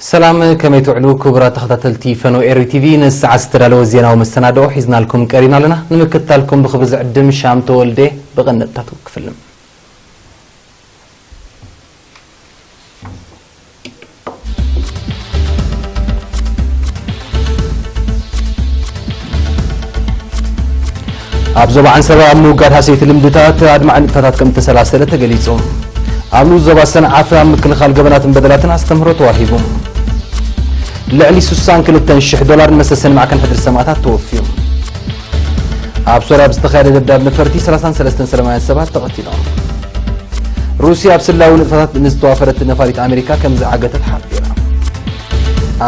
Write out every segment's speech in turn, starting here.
ሰላም፣ ከመይ ትውዕሉ ክቡራት ተኸታተልቲ ፈኖ ኤሪ ቲቪ? ንሰዓት ዝተዳለወ ዜናዊ መሰናድኦ ሒዝናልኩም ቀሪብና ኣለና። ንምክትታልኩም ብኽብሪ ዝዕድም ሻም ተወልደ። ብቐንድታቱ ክፍልም። ኣብ ዞባ ዓንሰባ ኣብ ምውጋድ ሃሰይቲ ልምድታት ኣድማዒ ንጥፈታት ከም እተሰላሰለ ተገሊጹ። ኣብ ንኡስ ዞባ ሰንዓፈ ኣብ ምክልኻል ገበናትን በደላትን ኣስተምህሮ ተዋሂቡ። ልዕሊ ስሳን ክልተን ሽሕ ዶላር ንመሰሰኒ ማዕከን ሕድሪ ሰማእታት ተወፍዩ። ኣብ ሶርያ ብዝተኻየደ ደብዳብ ነፈርቲ ሰላሳን ሰለስተን ሰላማውያን ሰባት ተቐቲሎም። ሩስያ ኣብ ስላዊ ንጥፈታት ንዝተዋፈረት ነፋሪት ኣሜሪካ ከም ዝዓገተት ሓቢራ።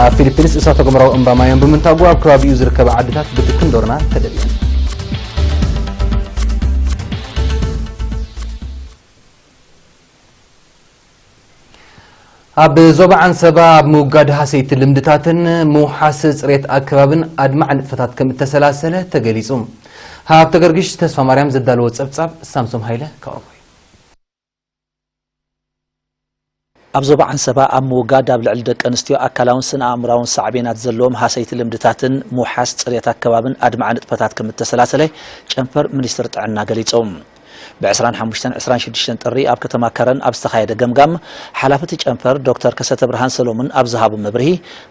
ኣብ ፊሊፒንስ እሳተ ጎመራዊ እምባ ማዮን ብምንታጉ ኣብ ከባቢኡ ዝርከባ ዓድታት ብትክን ዶርናን ተደብየን። ኣብ ዞባ ዓንሰባ ኣብ ምውጋድ ሃሰይቲ ልምድታትን ምውሓስ ጽሬት ኣከባብን ኣድማዒ ንጥፈታት ከም እተሰላሰለ ተገሊጹ። ሃብተ ገርግሽ ተስፋ ማርያም ዘዳለዎ ጸብጻብ ሳምሶም ሃይለ ከቕርቦ እዩ። ኣብ ዞባ ዓንሰባ ኣብ ምውጋድ ኣብ ልዕሊ ደቂ ኣንስትዮ ኣካላውን ስነ ኣእምራውን ሳዕቤናት ዘለዎም ሃሰይቲ ልምድታትን ምውሓስ ጽሬት ኣከባብን ኣድማዒ ንጥፈታት ከም እተሰላሰለ ጨንፈር ሚኒስትሪ ጥዕና ገሊጹ። ብ ዕስራን ሓሙሽተን ዕስራን ሽዱሽተን ጥሪ ኣብ ከተማ ከረን ኣብ ዝተኻየደ ገምጋም፣ ሓላፊ እቲ ጨንፈር ዶክተር ከሰተ ብርሃን ሰሎሙን ኣብ ዝሃቦ መብርሂ፣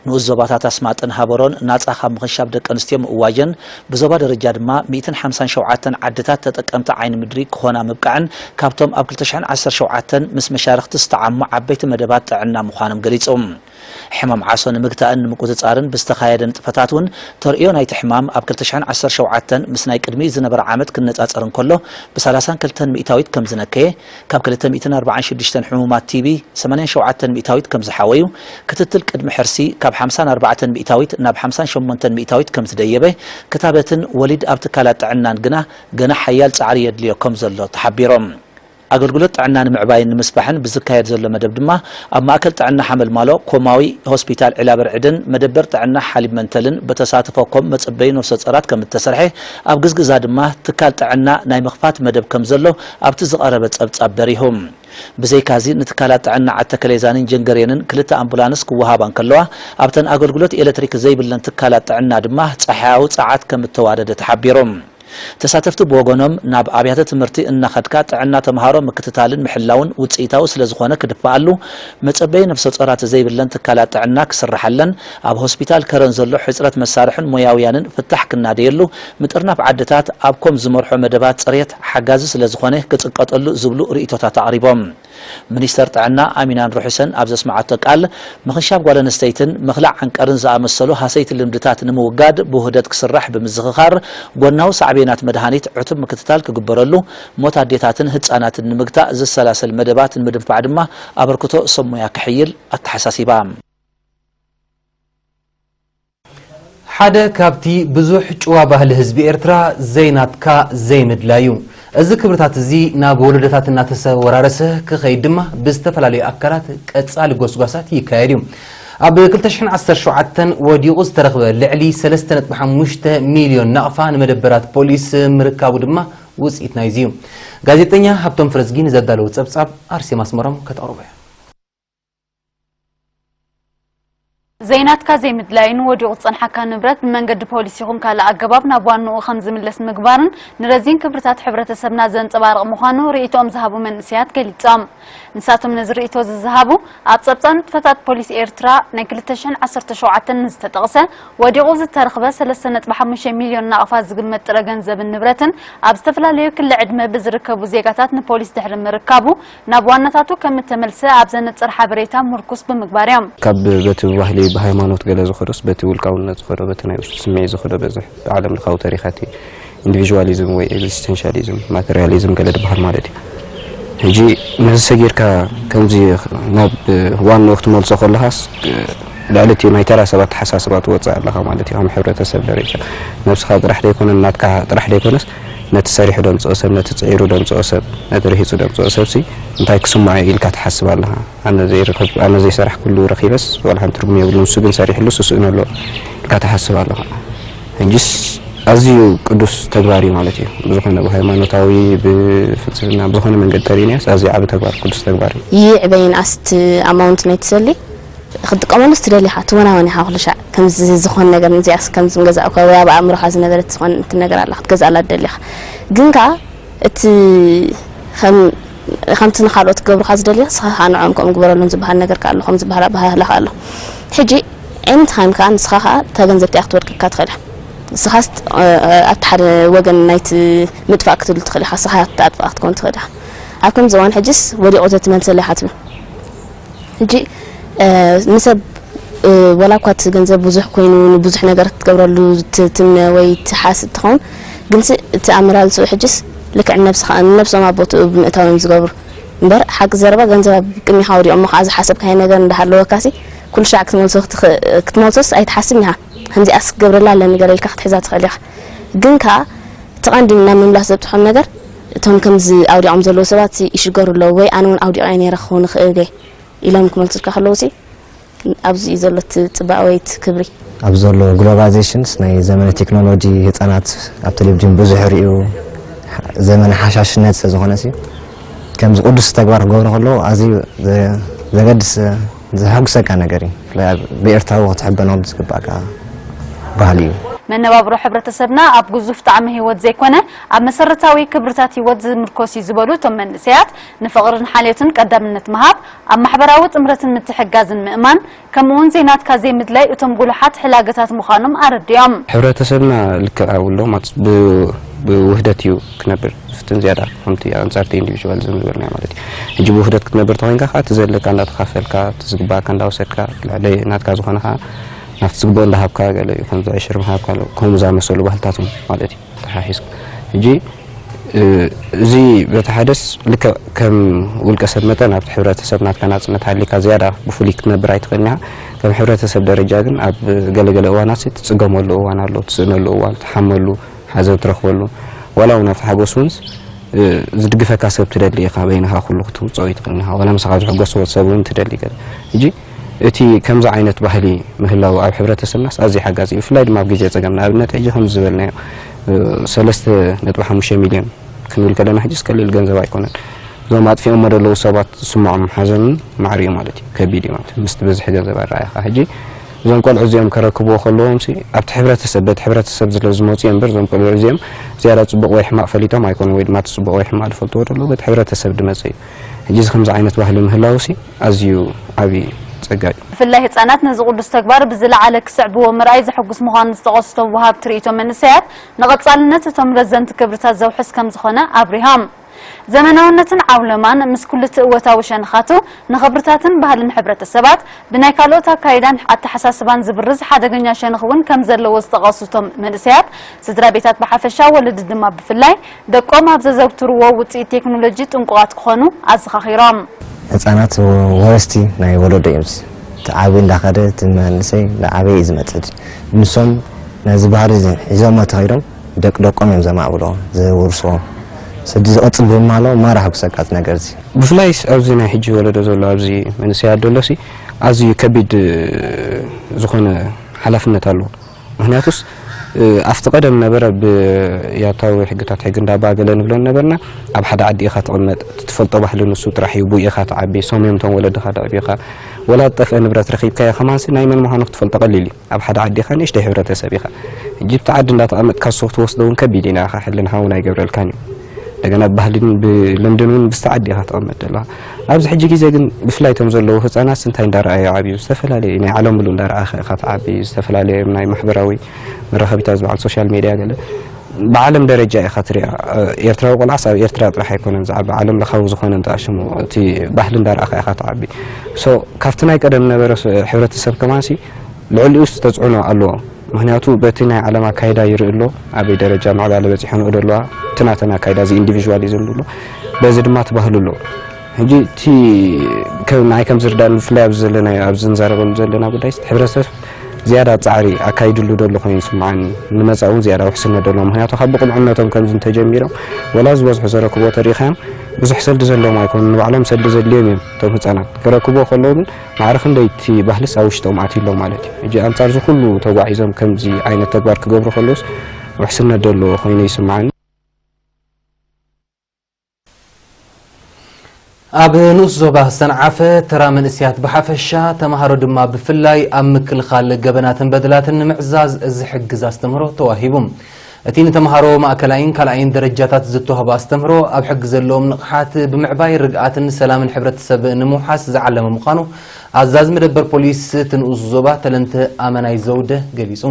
ንኡስ ዞባታት ኣስማጥን ሃበሮን ናጻ ካብ ምኽንሻብ ደቂ ኣንስትዮ ምእዋጀን፣ ብዞባ ደረጃ ድማ ሚእትን ሓምሳን ሸውዓተን ዓድታት ተጠቀምቲ ዓይኒ ምድሪ ክኾና ምብቃዕን፣ ካብቶም ኣብ ክልተ ሽሕን ዓሰርተ ሸውዓተን ምስ መሻርኽቲ ዝተዓሙ ዓበይቲ መደባት ጥዕና ምዃኖም ገሊጹ። ሕማም ዓሶ ንምግታእን ንምቁጽጻርን ብዝተኻየደ ንጥፈታት እውን፣ ተርእዮ ናይቲ ሕማም ኣብ ክልተ ሽሕን ዓሰርተ ሸውዓተን ምስ ናይ ቅድሚ ዝነበረ ዓመት ክነጻጸር እንከሎ፣ ብሰላሳን ክልተን ሚእታዊት ከም ዝነከየ፣ ካብ ክልተ ሚእትን ኣርባዓን ሽዱሽተን ሕሙማት ቲቢ፣ ሰማንያን ሸውዓተን ሚእታዊት ከም ዝሓወዩ፣ ክትትል ቅድሚ ሕርሲ ካብ ሓምሳን ኣርባዕተን ሚእታዊት ናብ ሓምሳን ሸሞንተን ሚእታዊት ከም ዝደየበ፣ ክታበትን ወሊድ ኣብ ትካላት ጥዕናን ግና ገና ሓያል ጻዕሪ የድልዮ ከም ዘሎ ተሓቢሮም። ኣገልግሎት ጥዕና ንምዕባይን ንምስፋሕን ብዝካየድ ዘሎ መደብ ድማ፣ ኣብ ማእከል ጥዕና ሓመልማሎ፣ ኮማዊ ሆስፒታል ዒላበርዕድን መደበር ጥዕና ሓሊብ መንተልን ብተሳትፎ ኮም መጸበዪ ነፍሰ ጾራት ከም እተሰርሐ፣ ኣብ ግዝግዛ ድማ ትካል ጥዕና ናይ ምኽፋት መደብ ከም ዘሎ ኣብቲ ዝቐረበ ጸብጻብ በሪሁ። ብዘይካዚ፣ ንትካላት ጥዕና ዓዲ ተከሌዛንን ጀንገሬንን ክልተ ኣምቡላንስ ክወሃባ እንከለዋ፣ ኣብተን ኣገልግሎት ኤሌክትሪክ ዘይብለን ትካላት ጥዕና ድማ ጸሓያዊ ጸዓት ከም እተዋደደ ተሓቢሩ። ተሳተፍቲ ብወገኖም፣ ናብ ኣብያተ ትምህርቲ እናኸድካ ጥዕና ተምሃሮ ምክትታልን ምሕላውን ውጽኢታዊ ስለ ዝኾነ ክድፈኣሉ፣ መጸበዪ ነፍሰ ጾራት ዘይብለን ትካላት ጥዕና ክስርሓለን፣ ኣብ ሆስፒታል ከረን ዘሎ ሕጽረት መሳርሕን ሞያውያንን ፍታሕ ክናደየሉ፣ ምጥርናፍ ዓድታት ኣብ ኮም ዝመርሖ መደባት ጽሬት ሓጋዚ ስለ ዝኾነ ክጽቀጠሉ ዝብሉ ርእይቶታት ኣቕሪቦም። ሚኒስተር ጥዕና ኣሚናን ርሑሰን ኣብ ዘስምዓቶ ቃል፣ ምኽንሻብ ጓል ኣንስተይትን ምኽላዕ ዓንቀርን ዝኣመሰሉ ሃሰይቲ ልምድታት ንምውጋድ ብውህደት ክስራሕ ብምዝኽኻር፣ ጎናዊ ሳዕቤናት መድሃኒት ዕቱብ ምክትታል ክግበረሉ፣ ሞት ኣዴታትን ህጻናትን ንምግታእ ዝሰላሰል መደባት ንምድንፋዕ ድማ ኣበርክቶ ሰብ ሞያ ክሕይል ኣተሓሳሲባ። ሓደ ካብቲ ብዙሕ ጭዋ ባህሊ ህዝቢ ኤርትራ ዘይናትካ ዘይምድላይ እዩ። እዚ ክብርታት እዚ ናብ ወለዶታት እናተሰወራረሰ ክኸይድ ድማ ብዝተፈላለዩ ኣካላት ቀጻሊ ጎስጓሳት ይካየድ እዩ። ኣብ ክልተ ሽሕን ዓሰርተ ሸውዓተን ወዲቑ ዝተረኽበ ልዕሊ ሰለስተ ነጥቢ ሓሙሽተ ሚልዮን ናቕፋ ንመደበራት ፖሊስ ምርካቡ ድማ ውጽኢት ናይዚ እዩ። ጋዜጠኛ ሃብቶም ፍረዝጊ ንዘዳለዎ ጸብጻብ ኣርሴማ ኣስመሮም ከተቕርቦ እያ። ዘይናትካ ዘይምድላይን ወዲቑ ዝጸንሓካ ንብረት ብመንገዲ ፖሊስ ይኹን ካልእ ኣገባብ ናብ ዋንኡ ከም ዝምለስ ምግባርን ንረዚን ክብርታት ሕብረተሰብና ዘንጸባርቕ ምዃኑ ርእይቶኦም ዝሃቡ መንእሰያት ገሊጾም። ንሳቶም ነዚ ርእይቶ እዚ ዝሃቡ ኣብ ጸብጻብ ንጥፈታት ፖሊስ ኤርትራ ናይ ክልተ ሽሕን ዓሰርተ ሸውዓተን ንዝተጠቕሰ ወዲቑ ዝተረኽበ ሰለስተ ነጥቢ ሓሙሽተ ሚልዮን ናቕፋ ዝግመት ጥረ ገንዘብን ንብረትን ኣብ ዝተፈላለዩ ክሊ ዕድመ ብዝርከቡ ዜጋታት ንፖሊስ ድሕሪ ምርካቡ ናብ ዋናታቱ ከም እተመልሰ ኣብ ዘነጽር ሓበሬታ ምርኩስ ብምግባር እዮም። ካብ በቲ ብባህሊ ብሃይማኖት ገለ ዝኸዶስ በቲ ውልቃውነት ዝኸዶ በቲ ናይ ውሽጢ ስምዒት ዝኸዶ በዝሕ ብዓለም ለኻዊ ተሪኻት ኢንዲቪዥዋሊዝም ወይ ኤግዚስቴንሻሊዝም ማቴሪያሊዝም ገለ ዝበሃል ማለት እዩ። ሕጂ ነዚ ሰጊርካ ከምዚ ናብ ዋናኡ ክትመልሶ ከለኻስ ልዕሊ እቲ ናይ ተራ ሰብ ኣተሓሳስባ ትወፅእ ኣለኻ ማለት እዩ። ከም ሕብረተሰብ ደረጃ ነብስኻ ጥራሕ ዘይኮነ ናትካ ጥራሕ ዘይኮነስ ነቲ ሰሪሑ ደምፅኦ ሰብ፣ ነቲ ፅዒሩ ደምፅኦ ሰብ፣ ነቲ ርሂፁ ደምፅኦ ሰብ ሲ እንታይ ክስምዖ ኢልካ ትሓስብ ኣለኻ? ኣነ ዘይረኸብ ኣነ ዘይሰራሕኩሉ ረኺበስ ዋላ ሓንቲ ትርጉም የብሉን፣ ንሱ ግን ሰሪሕሉ ስስእኖ ኣሎ ኢልካ ትሓስብ ኣለኻ። ሕጂስ ኣዝዩ ቅዱስ ተግባር እዩ ማለት እዩ። ብዝኾነ ብሃይማኖታዊ ብፍልስፍና ብዝኾነ መንገዲ ተሪእናዮስ ኣዝዩ ዓቢ ተግባር ቅዱስ ተግባር እዩ። ይዕበይን ኣስት ኣማውንት ናይ ትሰሊ ክትጥቀመሉ ትደሊ ኢኻ፣ ትወናወን ኢኻ ኩሉ ሻዕ። ከምዚ ዝኾነ ነገር፣ ነዚኣስ ከምዚ ምገዛእኳ ወይ ኣብ ኣእምሮኻ ዝነበረት ዝኾነ እንትን ነገር ኣላ ክትገዝኣላ ትደሊ ኢኻ። ግን ከኣ እቲ ከም-፣ ከምቲ ንኻልኦት ክገብሩኻ ዝደሊ ንስኻ ከኣ ንዕኦም ከምኡ ግበረሎም ዝበሃል ነገር ከኣ ኣሎ፣ ከምኡ ዝበሃል ኣበሃህላ ከኣ ኣሎ። ሕጂ ኤኒ ታይም ከኣ ንስኻ ከኣ እታ ገንዘብ እቲኣ ክትወድቀካ ትኽእል እያ። ንስኻስ ኣብቲ ሓደ ወገን ናይቲ ምጥፋእ ክትህሉ ትኽእል ኢኻ፣ ንስኻ እታ ኣጥፋኣ ክትከውን ትኽእል ኢኻ። ኣብ ከምዚ እዋን ሕጂስ ወዲቑ ተትመልሰለይ ኢኻ ትብል። ሕጂ ንሰብ ወላ እኳ እቲ ገንዘብ ብዙሕ ኮይኑ ንብዙሕ ነገር ክትገብረሉ ትትምነ ወይ ትሓስብ ትኸውን፣ ግንሲ እቲ ኣመላልስኡ ሕጅስ ልክዕ ነብስኻ ንነብሶም ኣብ ቦትኡ ብምእታው እዮም ዝገብሩ። እምበር ሓቂ ዘረባ ገንዘብ ኣብ ቅድሚኻ ወዲቖሞ ከዓ ዝሓሰብካዮ ነገር እንዳሃለወካሲ ኩሉ ሻዕ ክትመልሶ ክትመልሶስ ኣይትሓስብን ኢኻ። ከምዚኣስ ክገብረላ ኣለኒ ገለ ኢልካ ክትሕዛ ትኽእል ኢኻ። ግን ከዓ እቲ ቀንዲ ናብ ምምላስ ዘብፅሖም ነገር እቶም ከምዚ ኣውዲቖም ዘለዉ ሰባት ይሽገሩ ኣለዉ ወይ ኣነ እውን ኣውዲቐዮ ነይረ ክኸውን ይኽእል ኢሎም ክመልሱልካ ከለዉ ሲ ኣብዚ እዩ ዘሎ እቲ ፅባቐ ወይ እቲ ክብሪ። ኣብ ዘሎ ግሎባላይዜሽንስ ናይ ዘመነ ቴክኖሎጂ ህፃናት ኣብ ቴሌቪዥን ብዙሕ ይርእዩ። ዘመነ ሓሻሽነት ስለዝኾነ ሲ ከምዚ ቅዱስ ተግባር ክገብሩ ከለዉ ኣዝዩ ዘገድስ ዘሐጉሰካ ነገር እዩ። ብፍላይ ኣብ ብኤርትራዊ ክትሕበኖም ዝግባእካ ባህሊ እዩ። መነባብሮ ሕብረተሰብና ኣብ ግዙፍ ጣዕሚ ህይወት ዘይኮነ ኣብ መሰረታዊ ክብርታት ህይወት ዝምርኮስ እዩ ዝበሉ እቶም መንእሰያት ንፍቕርን ሓልዮትን ቀዳምነት ምሃብ ኣብ ማሕበራዊ ጥምረትን ምትሕግጋዝን ምእማን፣ ከምኡ'ውን ዘይናትካ ዘይምድላይ እቶም ጉሉሓት ሕላገታት ምዃኖም ኣረዲኦም። ሕብረተሰብና ልክዕ ኣብኡ ኣሎ፣ ማለትስ ብ- ብውህደት እዩ ክነብር ዝፍትን ዝያዳ ከምቲ ኣንጻር እቲ ኢንዲቪዥዋሊዝም ዝበልናዮ ማለት እዩ። ሕጂ ብውህደት ክትነብር ተኾይንካ ከኣ እቲ ዘለካ እንዳተኻፈልካ፣ እቲ ዝግባኣካ እንዳወሰድካ፣ ልዕሊ ናትካ ዝኾነ ከኣ ናብቲ ዝግብኦ እንዳሃብካ፣ ገለ እዩ ከምዚ ዕሽር ምሃብ፣ ካልእ ከምኡ ዝኣመሰሉ ባህልታት እውን ማለት እዩ። ተሓሒዝካ። ሕጂ እዚ በቲ ሓደስ ልክዕ ከም ውልቀ ሰብ መጠን ኣብቲ ሕብረተሰብ ናትካ ናጽነት ሃልይካ ዝያዳ ብፍሉይ ክትነብር ኣይትኽእልን ኢኻ። ከም ሕብረተሰብ ደረጃ ግን ኣብ ገለገለ እዋናት ትጽገመሉ እዋን ኣሎ፣ ትስእነሉ እዋን፣ ትሓመሉ፣ ሓዘን ትረኽበሉ፣ ዋላ እውን ኣብቲ ሓጎስ እውን ዝድግፈካ ሰብ ትደሊ ኢኻ። በይንኻ ኩሉ ክትውጽኦ ኣይትኽእልን ኢኻ። ዋላ ምሳኻ ዝሕጎስ ሰብ እውን ትደሊ ገለ። ሕጂ እቲ ከምዚ ዓይነት ባህሊ ምህላው ኣብ ሕብረተሰብናስ ኣዝዩ ሓጋዚ እዩ፣ ብፍላይ ድማ ኣብ ግዜ ጸገም። ንኣብነት ሕጂ ከምዚ ዝበልናዮ ሰለስተ ነጥቢ ሓሙሽተ ሚልዮን ክንብል ከለና ሕጂስ ቀሊል ገንዘብ ኣይኮነን። እዞም ኣጥፊኦሞ ዘለዉ ሰባት ዝስምዖም ሓዘን ማዕረ እዩ ማለት እዩ፣ ከቢድ እዩ ማለት እዩ። ምስቲ ብዝሒ ገንዘብ ኣረኣእኻ ሕጂ እዞም ቆልዑ እዚኦም ከረክብዎ ከለዎም ሲ ኣብቲ ሕብረተሰብ በቲ ሕብረተሰብ ዝለ ዝመፁ እዮም እምበር እዞም ቆልዑ እዚኦም ዝያዳ ፅቡቕ ወይ ሕማቕ ፈሊጦም ኣይኮኑን ወይ ድማ እቲ ፅቡቕ ወይ ሕማቕ ዝፈልጥዎ ዘለዉ በቲ ሕብረተሰብ ዝመፀ እዩ። ሕጂ እዚ ከምዚ ዓይነት ባህሊ ምህላው ሲ ኣዝዩ ዓብዪ ፀጋ እዩ። ብፍላይ ህፃናት ነዚ ቅዱስ ተግባር ብዝለዓለ ክስዕብዎ ምርኣይ ዘሐጉስ ምዃኑ ዝጠቐሱ እቶም ወሃብቲ ርእይቶ መንእሰያት ንቐፃልነት እቶም ረዘንቲ ክብርታት ዘውሕስ ከምዝኾነ ኣብሪሆም። ዘመናውነትን ዓውለማን ምስ ኩሉ እቲ እወታዊ ሸነኻቱ ንኽብርታትን ባህልን ሕብረተሰባት ብናይ ካልኦት ኣካይዳን ኣተሓሳስባን ዝብርዝ ሓደገኛ ሸነኽ እውን ከም ዘለዎ ዝጠቐሱ እቶም መንእሰያት፣ ስድራ ቤታት ብሓፈሻ ወለዲ ድማ ብፍላይ ደቆም ኣብ ዘዘውትርዎ ውፅኢት ቴክኖሎጂ ጥንቁቓት ክኾኑ ኣዘኻኺሮም። ህፃናት ወረስቲ ናይ ወለዶ እዮም። እቲ ዓብዪ እንዳኸደ እቲ መንእሰይ እንዳዓበየ እዩ ዝመፅእ። ንሶም ነዚ ባህሊ እዚ ሒዞሞ ተኸይዶም ደቂ ደቆም እዮም ዘማዕብልዎ ዘውርስዎ። ስለዚ ዝቐፅል ብምባሎ ማራ ሕጉሰካ እዚ ነገር እዚ። ብፍላይ ኣብዚ ናይ ሕጂ ወለዶ ዘሎ ኣብዚ መንእሰያት ዘሎ ሲ ኣዝዩ ከቢድ ዝኾነ ሓላፍነት ኣለዎ። ምክንያቱስ ኣብቲ ቀደም ነበረ ብያታዊ ሕግታት ሕጊ እንዳባ ገለ ንብለን ነበርና። ኣብ ሓደ ዓዲ ኢኻ ትቕመጥ፣ እቲ ትፈልጦ ባህሊ ንሱ ጥራሕ እዩ፣ ብኡ ኢኻ ትዓቢ፣ ሰምዮም እቶም ወለድኻ ደዕቢኻ፣ ወላ ዝጠፍአ ንብረት ረኺብካዮ ከማንሲ ናይ መን ምዃኑ ክትፈልጦ ቀሊል እዩ። ኣብ ሓደ ዓዲ ኢኻ ንእሽተይ ሕብረተሰብ ኢኻ። ሕጂ ኣብቲ ዓዲ እንዳተቐመጥካ ሶፍት ወስዶ እውን ከቢድ እዩ ንዓኻ፣ ሕልናኻ እውን ኣይገብረልካን እዩ። እንደገና ብባህልን ብልምድን እውን ብዝቲ ዓዲ ኢኻ ትቐመጥ ዘለኻ። ኣብዚ ሕጂ ግዜ ግን ብፍላይ እቶም ዘለዉ ህፃናት እንታይ እንዳረኣዩ ይዓብዩ? ዝተፈላለዩ ናይ ዓለም ሙሉእ እንዳረኣኻ ኢኻ ትዓቢ። ዝተፈላለዩ ናይ ማሕበራዊ መራኸቢታት ዝበዓል ሶሻል ሜድያ ገለ ብዓለም ደረጃ ኢኻ ትሪኣ። ኤርትራዊ ቆልዓስ ኣብ ኤርትራ ጥራሕ ኣይኮነን ዝዓቢ፣ ዓለም ለኻዊ ዝኾነ እንተኣሽሙ እቲ ባህሊ እንዳረኣኻ ኢኻ ትዓቢ። ሶ ካብቲ ናይ ቀደም ነበረ ስ- ሕብረተሰብ ከማንሲ ልዕሊኡስ ተፅዕኖ ኣለዎ። ምክንያቱ በቲ ናይ ዓለም ኣካይዳ ይርኢ ኣሎ፣ ኣበይ ደረጃ ምዕባለ በፂሐ ንኡ ደለዋ፣ እቲ ናተን ኣካይዳ እዚ ኢንዲቪዥዋሊዝም ንብሎ፣ በዚ ድማ ትባህሉ ኣሎ። ሕጂ እቲ ከም- ንዓይ ከም ዝርዳእኒ ብፍላይ ኣብዚ ዘለናዮ ኣብዚ ንዛረበሉ ዘለና ጉዳይ ሕብረተሰብ ዝያዳ ፃዕሪ ኣካይድሉ ደሎ ኮይኑ ይስምዓኒ። ንመፃኢ እውን ዝያዳ ውሕስነት ደሎ፣ ምክንያቱ ካብ ብቁልዕነቶም ከምዚ እንተጀሚሮም ወላ ዝበዝሑ ዘረክቦ ተሪኻዮም ብዙሕ ሰልዲ ዘለዎም ኣይኮኑን፣ ንባዕሎም ሰልዲ ዘድልዮም እዮም እቶም ህፃናት። ክረክብዎ ከለዉ ግን ማዕረ ክንደይ እቲ ባህልስ ኣብ ውሽጦም ኣትዩ ኣሎ ማለት እዩ። ሕጂ ኣንፃር እዚ ኩሉ ተጓዒዞም ከምዚ ዓይነት ተግባር ክገብሩ ከለውስ ውሕስነት ዘለዎ ኮይኑ ይስምዓኒ። ኣብ ንኡስ ዞባ ሰንዓፈ ተራ መንእስያት ብሓፈሻ፣ ተምሃሮ ድማ ብፍላይ ኣብ ምክልኻል ገበናትን በደላትን ንምዕዛዝ ዝሕግዝ ኣስተምህሮ ተዋሂቡ። እቲ ንተምሃሮ ማእከላይን ካልኣይን ደረጃታት ዝተዋህቦ ኣስተምህሮ ኣብ ሕጊ ዘለዎም ንቕሓት ብምዕባይ ርግኣትን ሰላምን ሕብረተሰብ ንምውሓስ ዝዓለመ ምዃኑ ኣዛዚ መደበር ፖሊስ እቲ ንኡስ ዞባ ተለንተ ኣመናይ ዘውደ ገሊጹ።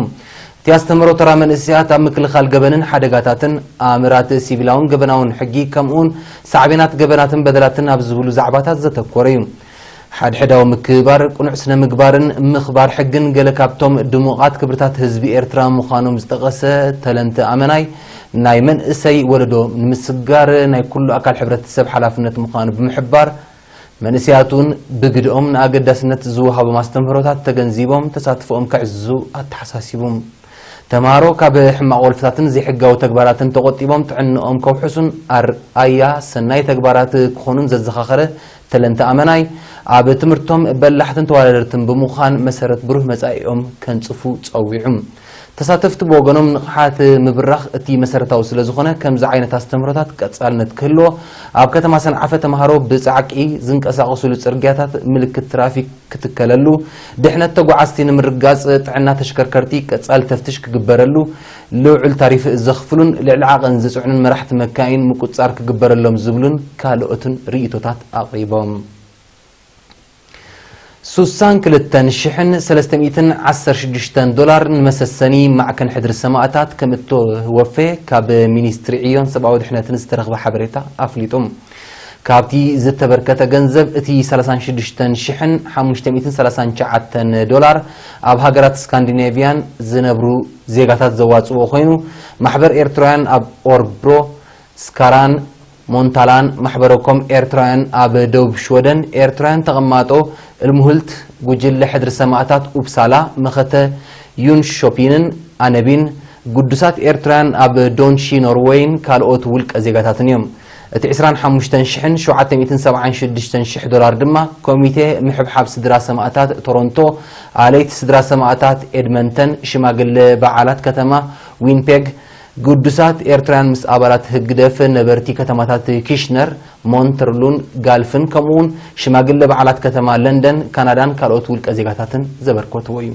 እቲ ኣስተምህሮ ተራ መንእስያት ኣብ ምክልኻል ገበንን ሓደጋታትን፣ ኣምራት ሲቪላውን ገበናውን ሕጊ፣ ከምኡውን ሳዕቤናት ገበናትን በደላትን ኣብ ዝብሉ ዛዕባታት ዘተኮረ እዩ። ሓድሕዳዊ ምክብባር፣ ቅኑዕ ስነ ምግባርን ምኽባር ሕግን ገለ ካብቶም ድሙቓት ክብርታት ህዝቢ ኤርትራ ምዃኖም ዝጠቐሰ ተለንተ ኣመናይ፣ ናይ መንእሰይ ወለዶ ንምስጋር ናይ ኩሉ ኣካል ሕብረተሰብ ሓላፍነት ምዃኑ ብምሕባር፣ መንእሰያት እውን ብግድኦም ንኣገዳስነት ዝወሃቦም ኣስተምህሮታት ተገንዚቦም ተሳትፎኦም ከዕዝዙ ኣተሓሳሲቡ። ተምሃሮ ካብ ሕማቕ ወልፍታትን ዘይሕጋዊ ተግባራትን ተቖጢቦም ጥዕንኦም ከውሕሱን ኣርኣያ ሰናይ ተግባራት ክኾኑን ዘዘኻኸረ ተለንተ ኣመናይ፣ ኣብ ትምህርቶም በላሕትን ተወዳደርትን ብምዃን መሰረት ብሩህ መጻኢኦም ከንጽፉ ጸዊዑ። ተሳተፍቲ ብወገኖም፣ ንቕሓት ምብራኽ እቲ መሰረታዊ ስለ ዝኾነ፣ ከምዚ ዓይነት ኣስተምህሮታት ቀጻልነት ክህልዎ፣ ኣብ ከተማ ሰንዓፈ ተምሃሮ ብጻዕቂ ዝንቀሳቐሱሉ ጽርግያታት ምልክት ትራፊክ ክትከለሉ፣ ድሕነት ተጓዓዝቲ ንምርጋጽ፣ ጥዕና ተሽከርከርቲ ቀጻሊ ተፍትሽ ክግበረሉ፣ ልዑል ታሪፍ ዘኽፍሉን ልዕሊ ዓቐን ዝጽዕኑን መራሕቲ መካይን ምቁጽጻር ክግበረሎም ዝብሉን ካልኦትን ርእይቶታት ኣቕሪቦም። ሱሳን ክልተን ሽሕን ሰለስተ ሚእትን ዓሰርተ ሽዱሽተን ዶላር ንመሰሰኒ ማዕከን ሕድሪ ሰማእታት ከም እተወፈየ ካብ ሚኒስትሪ ዕዮን ሰብኣዊ ድሕነትን ዝተረኽበ ሓበሬታ ኣፍሊጡ። ካብቲ ዝተበርከተ ገንዘብ፣ እቲ ሰላሳን ሽዱሽተን ሽሕን ሓሙሽተ ሚእትን ሰላሳን ትሽዓተን ዶላር ኣብ ሃገራት ስካንዲኔቭያን ዝነብሩ ዜጋታት ዘዋጽእዎ ኮይኑ፣ ማሕበር ኤርትራውያን ኣብ ኦርብሮ፣ ስካራን ሞንታላን፣ ማሕበረኮም ኤርትራውያን ኣብ ደቡብ ሽወደን፣ ኤርትራውያን ተቐማጦ እልምሁልት፣ ጉጅለ ሕድሪ ሰማእታት ኡፕሳላ፣ መኸተ ዩንሾፒንን ኣነቢን፣ ግዱሳት ኤርትራውያን ኣብ ዶንሺ ኖርወይን ካልኦት ውልቀ ዜጋታትን እዮም። እቲ ዕስራን ሓሙሽተን ሽሕን ሸውዓተ ሚእትን ሰብዓን ሽዱሽተን ሽሕ ዶላር ድማ ኮሚቴ ምሕብሓብ ስድራ ሰማእታት ቶሮንቶ፣ ኣለይቲ ስድራ ሰማእታት ኤድመንተን፣ ሽማግለ በዓላት ከተማ ዊንፔግ፣ ግዱሳት ኤርትራውያን ምስ ኣባላት ህግደፍ ነበርቲ ከተማታት ኪሽነር፣ ሞንተርሉን ጋልፍን፣ ከምኡውን ሽማግለ በዓላት ከተማ ለንደን፣ ካናዳን ካልኦት ውልቀ ዜጋታትን ዘበርከትዎ እዩ።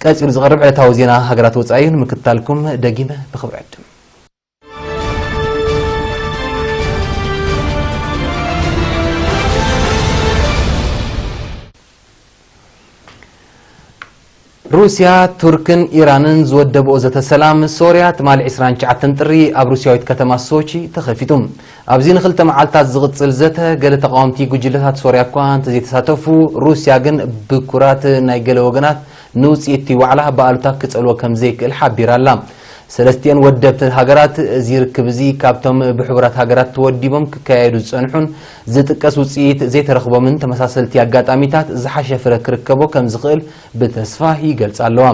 ቀጺሉ ዝቐርብ ዕለታዊ ዜና ሃገራት ወጻኢ እዩ። ንምክትታልኩም ደጊመ ብኽብሪ ዕድም። ሩስያ፣ ቱርክን ኢራንን ዝወደብኦ ዘተ ሰላም ሶርያ ትማሊ ዕስራን ትሽዓተን ጥሪ ኣብ ሩስያዊት ከተማ ሶቺ ተኸፊቱ። ኣብዚ ንኽልተ መዓልታት ዝቕጽል ዘተ፣ ገለ ተቓወምቲ ጉጅለታት ሶርያ እኳ እንተዘይተሳተፉ፣ ሩስያ ግን ብኩራት ናይ ገለ ወገናት ንውጽኢት እቲ ዋዕላ ብኣሉታ ክጸልዎ ከም ዘይክእል ሓቢራ ኣላ። ሰለስቲኤን ወደብቲ ሃገራት፣ እዚ ርክብ እዚ ካብቶም ብሕቡራት ሃገራት ተወዲቦም ክካየዱ ዝጸንሑን ዝጥቀስ ውጽኢት ዘይተረኽቦምን ተመሳሰልቲ ኣጋጣሚታት ዝሓሸ ፍረ ክርከቦ ከም ዝኽእል ብተስፋ ይገልጻ ኣለዋ።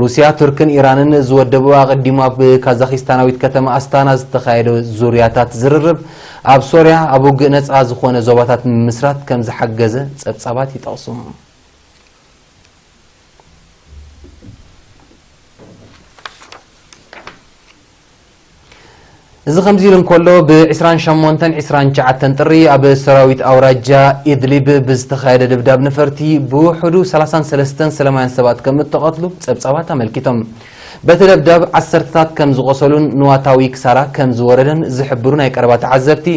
ሩስያ፣ ቱርክን ኢራንን ዝወደብኦ ኣቐዲሙ ኣብ ካዛኺስታናዊት ከተማ ኣስታና ዝተኻየደ ዙርያታት ዝርርብ፣ ኣብ ሶርያ ኣብ ውግእ ነጻ ዝኾነ ዞባታት ንምምስራት ከም ዝሓገዘ ጸብጻባት ይጠቕሱ። እዚ ከምዚ ኢሉ እንከሎ፣ ብ ዕስራን ሸሞንተን ዕስራን ትሽዓተን ጥሪ ኣብ ሰራዊት ኣውራጃ ኢድሊብ ብዝተኻየደ ደብዳብ ነፈርቲ ብውሕዱ ሰላሳን ሰለስተን ሰላማውያን ሰባት ከም እተቐትሉ ጸብጻባት ኣመልኪቶም። በቲ ደብዳብ ዓሰርተታት ከም ዝቖሰሉን ንዋታዊ ክሳራ ከም ዝወረደን ዝሕብሩ ናይ ቀረባ ተዓዘብቲ፣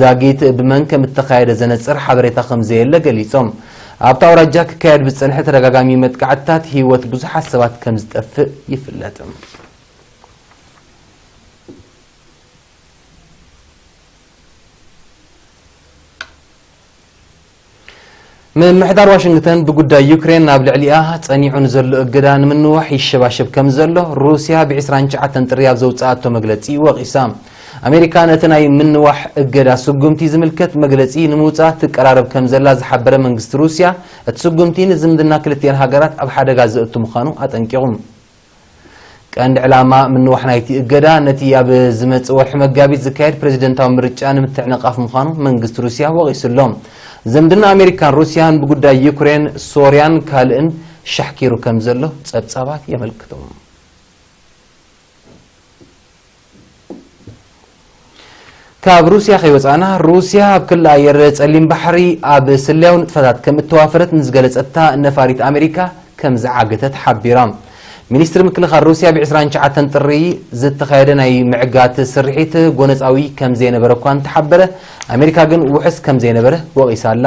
ዛጊት ብመን ከም እተኻየደ ዘነጽር ሓበሬታ ከም ዘየለ ገሊጾም። ኣብታ ኣውራጃ ክካየድ ብዝጸንሐ ተደጋጋሚ መጥቃዕትታት ህይወት ብዙሓት ሰባት ከም ዝጠፍእ ይፍለጥ። ምምሕዳር ዋሽንግተን ብጉዳይ ዩክሬን ኣብ ልዕሊኣ ጸኒዑ ንዘሎ እገዳ ንምንዋሕ ይሸባሸብ ከም ዘሎ ሩስያ ብ ዕስራን ትሽዓተን ጥሪ ኣብ ዘውጽኣቶ መግለጺ ወቒሳ። ኣሜሪካ ነቲ ናይ ምንዋሕ እገዳ ስጉምቲ ዝምልከት መግለጺ ንምውጻእ ትቀራረብ ከም ዘላ ዝሓበረ መንግስቲ ሩስያ፣ እቲ ስጉምቲ ንዝምድና ክልቲኤን ሃገራት ኣብ ሓደጋ ዘእቱ ምዃኑ ኣጠንቂቑ። ቀንዲ ዕላማ ምንዋሕ ናይቲ እገዳ ነቲ ኣብ ዝመጽእ ወርሒ መጋቢት ዝካየድ ፕሬዚደንታዊ ምርጫ ንምትዕንቓፍ ምዃኑ መንግስቲ ሩስያ ወቒሱ ኣሎ። ዝምድና ኣሜሪካን ሩስያን ብጉዳይ ዩክሬን፣ ሶርያን ካልእን ሻሕኪሩ ከም ዘሎ ጸብጻባት የመልክቱ። ካብ ሩስያ ከይወጻእና፣ ሩስያ ኣብ ክሊ ኣየር ጸሊም ባሕሪ ኣብ ስለያዊ ንጥፈታት ከም እተዋፈረት ንዝገለጸታ ነፋሪት ኣሜሪካ ከም ዝዓገተት ሓቢራ። ሚኒስትሪ ምክልኻል ሩስያ ብ ዕስራን ትሽዓተን ጥሪ ዝተኻየደ ናይ ምዕጋት ስርሒት ጎነጻዊ ከም ዘይነበረ እኳ እንተሓበረ፣ ኣሜሪካ ግን ውሑስ ከም ዘይነበረ ወቒሳ ኣላ።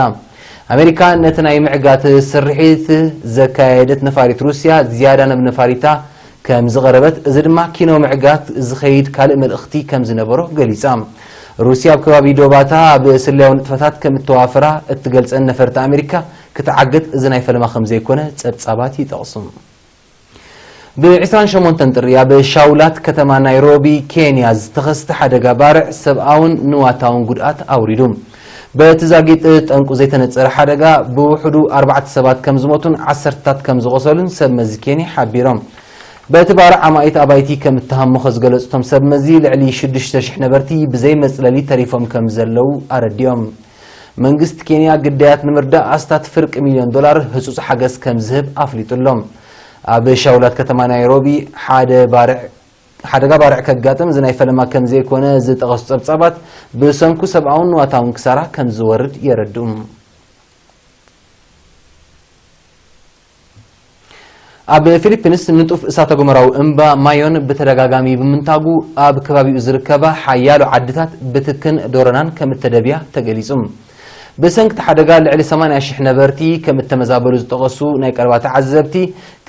ኣሜሪካ ነቲ ናይ ምዕጋት ስርሒት ዘካየደት ነፋሪት ሩስያ ዝያዳ ናብ ነፋሪታ ከም ዝቐረበት፣ እዚ ድማ ኪኖ ምዕጋት ዝኸይድ ካልእ መልእኽቲ ከም ዝነበሮ ገሊጻ። ሩስያ ኣብ ከባቢ ዶባታ ኣብ ስለያዊ ንጥፈታት ከም እተዋፈራ እትገልጸን ነፈርቲ ኣሜሪካ ክትዓግት እዚ ናይ ፈለማ ከም ዘይኮነ ጸብጻባት ይጠቕሱ። ብ ዕስራን ሸሞንተን ጥሪ ኣብ ሻውላት ከተማ ናይሮቢ ኬንያ ዝተኸስተ ሓደጋ ባርዕ ሰብኣውን ንዋታውን ጉድኣት ኣውሪዱ። በቲ ዛጊጥ ጠንቁ ዘይተነጸረ ሓደጋ ብውሕዱ ኣርባዕተ ሰባት ከም ዝሞቱን ዓሰርታት ከም ዝቖሰሉን ሰብ መዚ ኬንያ ሓቢሮም። በቲ ባርዕ ኣማኢት ኣባይቲ ከም እተሃመኸ ዝገለጹ እቶም ሰብ መዚ፣ ልዕሊ ሽዱሽተ ሽሕ ነበርቲ ብዘይ መጽለሊ ተሪፎም ከም ዘለዉ ኣረዲኦም። መንግስቲ ኬንያ ግዳያት ንምርዳእ ኣስታት ፍርቂ ሚልዮን ዶላር ህጹጽ ሓገዝ ከም ዝህብ ኣፍሊጡ ኣሎ። ኣብ ሻውላት ከተማ ናይሮቢ ሓደ ባርዕ ሓደጋ ባርዕ ከጋጥም እዚ ናይ ፈለማ ከም ዘይኮነ ዝጠቐሱ ጸብጻባት፣ ብሰንኩ ሰብኣውን ንዋታውን ክሳራ ከም ዝወርድ የረድኡ። ኣብ ፊሊፒንስ ንጡፍ እሳተ ጎመራዊ እምባ ማዮን ብተደጋጋሚ ብምንታጉ፣ ኣብ ከባቢኡ ዝርከባ ሓያሎ ዓድታት ብትክን ዶሮናን ከም እተደብያ ተገሊጹ። ብሰንኪ እቲ ሓደጋ ልዕሊ ሰማንያ ሽሕ ነበርቲ ከም እተመዛበሉ ዝጠቐሱ ናይ ቀረባ ተዓዘብቲ፣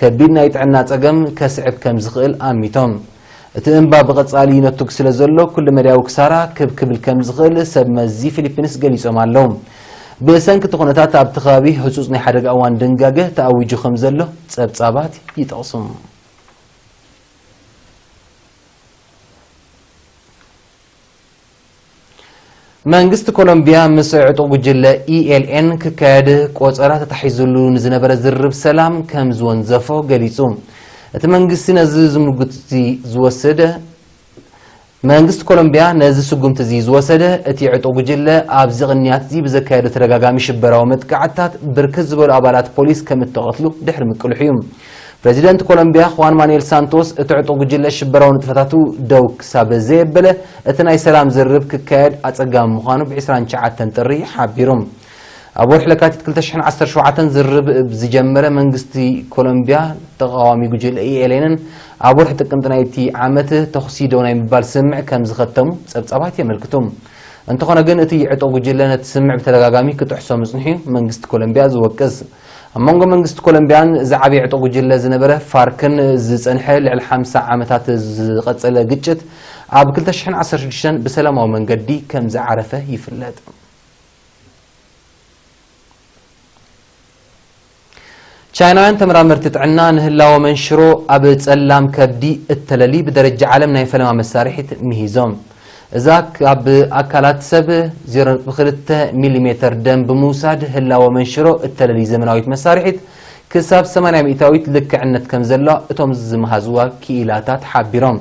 ከቢድ ናይ ጥዕና ጸገም ከስዕብ ከም ዝኽእል ኣሚቶም። እቲ እምባ ብቐጻሊ ይነቱግ ስለ ዘሎ፣ ኩሉ መዳያዊ ክሳራ ክብ ክብል ከም ዝኽእል ሰብ መዚ ፊሊፒንስ ገሊጾም ኣለዉ። ብሰንኪ እቲ ኩነታት ኣብቲ ከባቢ ህጹጽ ናይ ሓደጋ እዋን ድንጋገ ተኣዊጁ ከም ዘሎ ጸብጻባት ይጠቕሱ። መንግስቲ ኮሎምቢያ ምስ ዕጡቕ ጉጅለ ኢ ኤል ኤን ክካየድ ቆጸራ ተታሒዙሉ ንዝነበረ ዝርርብ ሰላም ከም ዝወንዘፎ ገሊጹ። እቲ መንግስቲ ነዚ ዝምጉት እዚ ዝወሰደ መንግስቲ ኮሎምቢያ ነዚ ስጉምቲ እዚ ዝወሰደ፣ እቲ ዕጡቕ ጉጅለ ኣብዚ ቅንያት እዚ ብዘካየዶ ተደጋጋሚ ሽበራዊ መጥቃዕትታት ብርክት ዝበሉ ኣባላት ፖሊስ ከም እተቐትሉ ድሕሪ ምቅልሑ እዩ። ፕረዚደንት ኮሎምቢያ ኹዋን ማኑኤል ሳንቶስ፣ እቲ ዕጡቕ ጉጅለ ሽበራዊ ንጥፈታቱ ደው ክሳብ ዘየበለ፣ እቲ ናይ ሰላም ዝርርብ ክካየድ ኣጸጋሚ ምዃኑ ብ ዕስራን ትሽዓተን ጥሪ ሓቢሩ። ኣብ ወርሒ ለካቲት ክልተ ሽሕን ዓሰርተ ሸውዓተን ዝርርብ ዝጀመረ መንግስቲ ኮሎምቢያ ተቓዋሚ ጉጅለ ኢ ኤል ኤንን ኣብ ወርሒ ጥቅምቲ ናይቲ ዓመት ተኹሲ ደው ናይ ምባል ስምምዕ ከም ዝኸተሙ ጸብጻባት የመልክቱ። እንተኾነ ግን፣ እቲ ዕጡቕ ጉጅለ ነቲ ስምምዕ ብተደጋጋሚ ክጥሕሶ ምጽንሑ እዩ መንግስቲ ኮሎምቢያ ዝወቅስ። ኣብ መንጎ መንግስቲ ኮሎምቢያን ዝዓበየ ዕጡቕ ጉጅለ ዝነበረ ፋርክን ዝጸንሐ ልዕሊ ሓምሳ ዓመታት ዝቐጸለ ግጭት፣ ኣብ ክልተ ሽሕን ዓሰርተ ሽዱሽተን ብሰላማዊ መንገዲ ከም ዝዓረፈ ይፍለጥ። ቻይናውያን ተመራመርቲ ጥዕና ንህላወ መንሽሮ ኣብ ጸላም ከብዲ እተለሊ ብደረጃ ዓለም ናይ ፈለማ መሳርሒት ምሂዞም። እዛ ካብ ኣካላት ሰብ ዜሮ ነጥቢ ክልተ ሚሊሜተር ደም ብምውሳድ ህላወ መንሽሮ እተለሊ ዘመናዊት መሳርሒት፣ ክሳብ ሰማንያ ሚእታዊት ልክዕነት ከም ዘለዋ እቶም ዝመሃዝዋ ክኢላታት ሓቢሮም።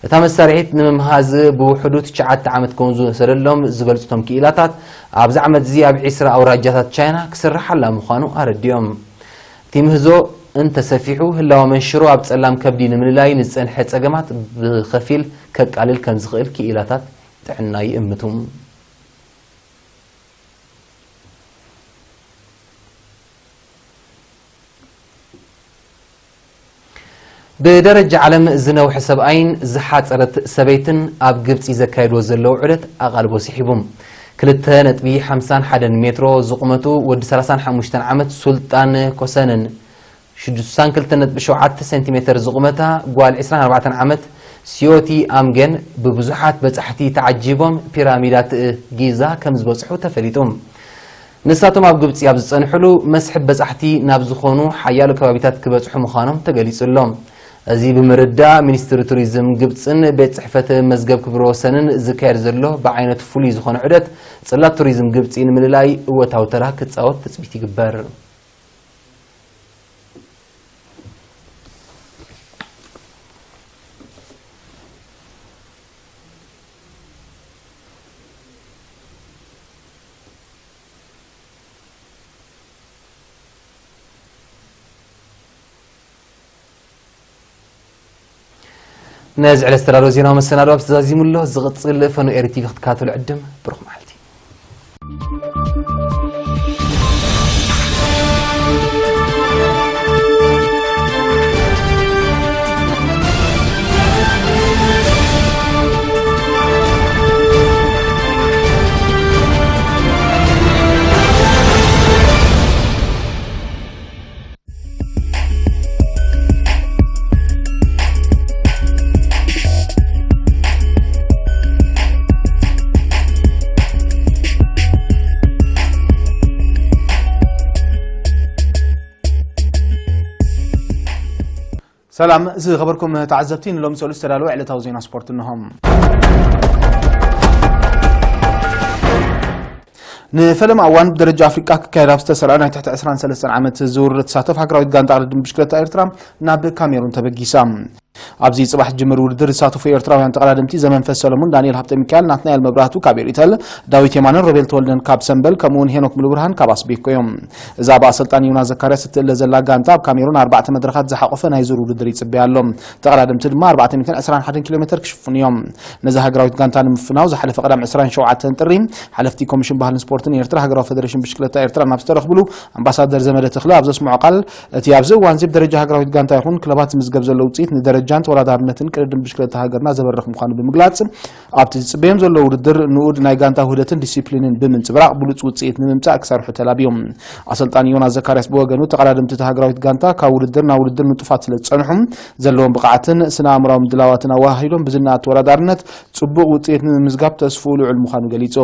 እታ መሳርሒት ንምምሃዝ ብውሕዱ ትሽዓተ ዓመት ከም ዝወሰደሎም ዝገልጹ እቶም ክኢላታት፣ ኣብዚ ዓመት እዚ ኣብ ዕስራ ኣውራጃታት ቻይና ክስርሓላ ምዃኑ ኣረዲኦም። እቲ ምህዞ እንተሰፊሑ፣ ህላወ መንሽሮ ኣብ ጸላም ከብዲ ንምልላይ ንዝጸንሐ ጸገማት ብኸፊል ከቃልል ከም ዝኽእል ክኢላታት ጥዕና ይእምቱ። ብደረጃ ዓለም ዝነውሐ ሰብኣይን ዝሓጸረት ሰበይትን ኣብ ግብጺ ዘካየድዎ ዘለዉ ዑደት ኣቓልቦ ስሒቡ። ክልተ ነጥቢ ሓምሳን ሓደን ሜትሮ ዝቑመቱ ወዲ ሰላሳን ሓሙሽተን ዓመት ሱልጣን ኮሰንን ሽዱሳን ክልተ ነጥቢ ሸውዓተ ሴንቲሜተር ዝቑመታ ጓል ዕስራን ኣርባዕተን ዓመት ሲዮቲ ኣምገን ብብዙሓት በጻሕቲ ተዓጂቦም ፒራሚዳት ጊዛ ከም ዝበጽሑ ተፈሊጡ። ንሳቶም ኣብ ግብጺ ኣብ ዝጸንሕሉ መስሕብ በጻሕቲ ናብ ዝኾኑ ሓያሎ ከባቢታት ክበጽሑ ምዃኖም ተገሊጹ ኣሎ። እዚ ብምርዳእ ሚኒስትሪ ቱሪዝም ግብጽን ቤት ጽሕፈት መዝገብ ክብረ ወሰንን ዝካየድ ዘሎ ብዓይነቱ ፍሉይ ዝኾነ ዑደት ጽላት ቱሪዝም ግብጺ ንምልላይ እወታዊ ተራ ክጻወት ትጽቢት ይግበር። ነዚ ዕለት ዝተዳለወ ዜናዊ መሰናዶ ኣብ ተዛዚሙ ኣሎ። ዝቕጽል ፈኑ ኤሪ ቲቪ ክትከታተሉ ዕድም። ብሩኽ መዓልቲ። ሰላም ዝኸበርኩም ተዓዘብቲ፣ ንሎሚ ሰሉስ ዝተዳለወ ዕለታዊ ዜና ስፖርት እንሆ። ንፈለማ እዋን ብደረጃ ኣፍሪቃ ክካየድ ኣብ ዝተሰርዐ ናይ ትሕቲ ዕስራን ሰለስተን ዓመት ዝውውር ትሳተፍ ሃገራዊት ጋንታ ቅድድም ብሽክለታ ኤርትራ ናብ ካሜሩን ተበጊሳ። ኣብዚ ጽባሕ ዝጅምር ውድድር ዝሳተፉ ኤርትራውያን ተቐዳደምቲ ዘመንፈስ ሰለሙን፣ ዳንኤል ሃብተ ሚካኤል፣ ናትናኤል መብራህቱ ካብ ኤሪተል፣ ዳዊት የማነን ሮቤል ተወልደን ካብ ሰምበል፣ ከምኡውን ሄኖክ ሙሉብርሃን ካብ ኣስቤኮ እዮም። እዛ ብኣሰልጣኒ ዮናስ ዘካርያስ እትእለ ዘላ ጋንታ ኣብ ካሜሩን ኣርባዕተ መድረኻት ዝሓቖፈ ናይ ዙር ውድድር ይጽበያ ኣሎ። ተቐዳደምቲ ድማ ኣርባዕተ ሚእትን ዕስራን ሓደን ኪሎ ሜትር ክሽፍኑ እዮም። ነዛ ሃገራዊት ጋንታ ንምፍናው ዝሓለፈ ቀዳም ዕስራን ሸውዓተን ጥሪ ሓለፍቲ ኮሚሽን ባህልን ስፖርትን ኤርትራ፣ ሃገራዊ ፈደሬሽን ብሽክለታ ኤርትራ ናብ ዝተረኽብሉ ኣምባሳደር ዘመደ ተኽለ ኣብ ዘስምዖ ቃል፣ እቲ ኣብዚ እዋን እዚ ብደረጃ ሃገራዊት ጋንታ ይኹን ክለባት ዝምዝገብ ዘሎ ውጽኢት ንደረጃን ተወዳዳርነትን ቅድድም ብሽክለታ ሃገርና ዘበርኽ ምዃኑ ብምግላጽ፣ ኣብቲ ዝጽበዮም ዘሎ ውድድር ንኡድ ናይ ጋንታ ውህደትን ዲሲፕሊንን ብምንጽብራቕ ብሉጽ ውጽኢት ንምምጻእ ክሰርሑ ተላብዮም። ኣሰልጣኒ ዮናስ ዘካርያስ ብወገኑ፣ ተቐዳደምቲ እታ ሃገራዊት ጋንታ ካብ ውድድር ናብ ውድድር ንጡፋት ስለ ዝጸንሑ፣ ዘለዎም ብቕዓትን ስነ ኣእምራዊ ምድላዋትን ኣወሃሂዶም ብዝነኣድ ተወዳዳርነት ጽቡቕ ውጽኢት ንምምዝጋብ ተስፍኡ ልዑል ምዃኑ ገሊጹ።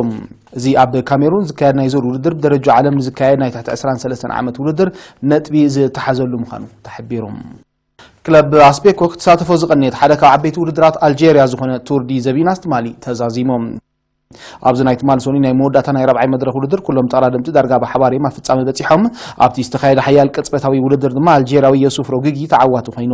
እዚ ኣብ ካሜሩን ዝካየድ ናይ ዙር ውድድር ብደረጃ ዓለም ንዝካየድ ናይ ትሕቲ ዕስራን ሰለስተን ዓመት ውድድር ነጥቢ ዝተሓዘሉ ምዃኑ ተሓቢሩ። ክለብ ኣስቤኮ ክትሳተፎ ዝቐነየት ሓደ ካብ ዓበይቲ ውድድራት ኣልጄርያ ዝኾነ ቱር ዲ ዘቢናስ ትማሊ ተዛዚሙ። ኣብዚ ናይ ትማሊ ሰኑይ ናይ መወዳእታ ናይ ራብዓይ መድረኽ ውድድር ኩሎም ተቐዳደምቲ ዳርጋ ብሓባር እዮም ኣብ ፍጻመ በጺሖም። ኣብቲ ዝተኻየደ ሓያል ቅጽበታዊ ውድድር ድማ ኣልጄርያዊ የሱፍ ሮጊጊ ተዓዋቲ ኮይኑ።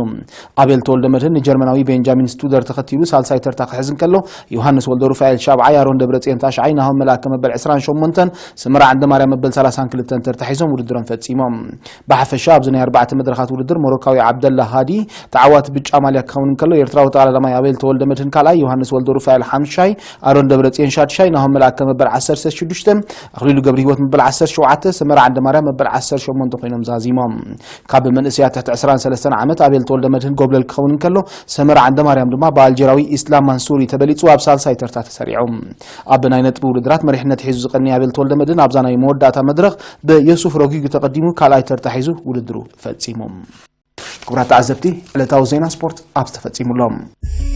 ኣቤል ተወልደ መድህን ንጀርመናዊ ቤንጃሚን ስቱደር ተኸቲሉ ሳልሳይ ተርታ ክሕዝ እንከሎ፣ ዮሃንስ ወልደ ሩፋኤል ሻብዓይ፣ ኣሮን ደብረጽዮን ታሽዓይ፣ ናሆም መልኣከ መበል ዕስራን ሸሞንተን፣ ሰመራ ዓንደማርያም መበል ሰላሳን ክልተን ተርታ ሒዞም ውድድሮም ፈጺሞም። ብሓፈሻ ኣብዚ ናይ ኣርባዕተ መድረኻት ውድድር ሞሮካዊ ዓብደላ ሃዲ ተዓዋቲ ብጫ ማልያ ክኸውን እንከሎ፣ ኤርትራዊ ተቐዳዳማይ ኣቤል ተወልደ መድህን ካልኣይ፣ ዮሃንስ ወልደ ሩፋኤል ሓምሻይ፣ ኣሮን ደብረጽዮን ሻድሻይ፣ ናሆም መልኣከ መበል ዓሰርተ ሽዱሽተ፣ ኣኽሊሉ ገብረ ህይወት መበል ዓሰርተ ሸውዓተ፣ ሰመራ ዓንደማርያም መበል ዓሰርተ ሸሞንተ ኮይኖም ዛዚሞም። ካብ መንእሰያት ትሕቲ ዕስራን ሰለስተን ዓመት ኣቤል ተወልደ መድህን ጎብለል ክኸውን እንከሎ፣ ሰመራ ዓንደማርያም ድማ ብኣልጀራዊ ኢስላም ማንሱሪ ተበሊጹ ኣብ ሳልሳይ ተርታ ተሰሪዑ። ኣብ ናይ ነጥቢ ውድድራት መሪሕነት ሒዙ ዝቐኒ ኣቤል ተወልደ መድህን ኣብዛ ናይ መወዳእታ መድረኽ ብየሱፍ ሮጊጉ ተቐዲሙ ካልኣይ ተርታ ሒዙ ውድድሩ ፈጺሙ። ክቡራት ተዓዘብቲ፣ ዕለታዊ ዜና ስፖርት ኣብዚ ተፈጺሙ ኣሎ።